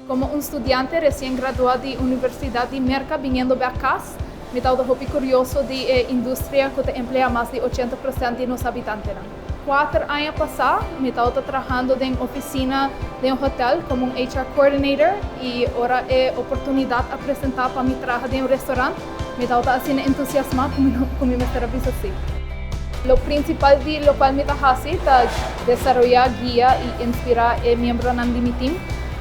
Como un studiante recien gradua di Universidad di Merca biniendo bek cas, mi tabata hopi curioso di e industria cu ta emplea mas di 80% di nos habitantenan. 4 aña pasa, mi tabata trahando den oficina di un hotel como un HR coordinator y ora e oportunidad a presenta pa mi traha den un restaurant, mi tabata asina entusiasma cu mi mester a bisa si. Lo principal di locual mi ta haci ta desaroya, guia y inspira e miembronan di mi team,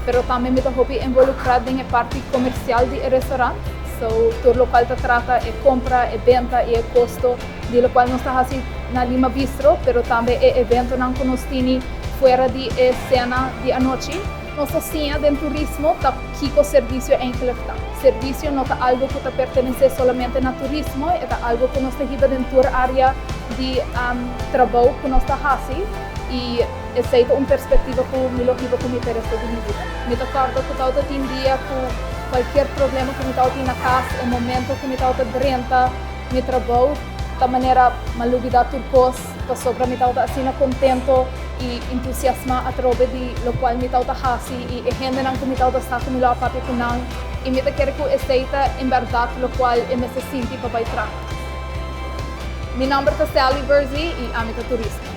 pero tambe mi ta hopi involucra den e parti comercial di e restaurant. So, tur locual ta trata e compra, e benta y e costo di locual nos ta haci na Lima Bistro, pero tambe e eventonan cu nos tin fuera di e cena di anochi. Nos ta siña den turismo ta kico servicio eigenlijk ta. Servicio no ta algo cu ta pertenece solamente na turismo, ta algo cu nos ta hiba den tur area di trabou cu nos ta haci y esey ta un perspectiva cu mi lo hiba cu mi pa resto di mi bida. Mi ta corda cu tin dia cu cualkier problema cu mi tin na cas, e momento cu mi ta drenta mi trabou, ta manera m'a lubida tur cos, pasobra mi ta asina contento y entusiasma atrobe di locual mi ta haci y e hendenan cu mi ta sa cu mi lo papia cu nan y mi ta kere cu esey ta en berdad locual e mester sinti pa bay traha. Mi nomber ta Sally Bersey y ami ta turista.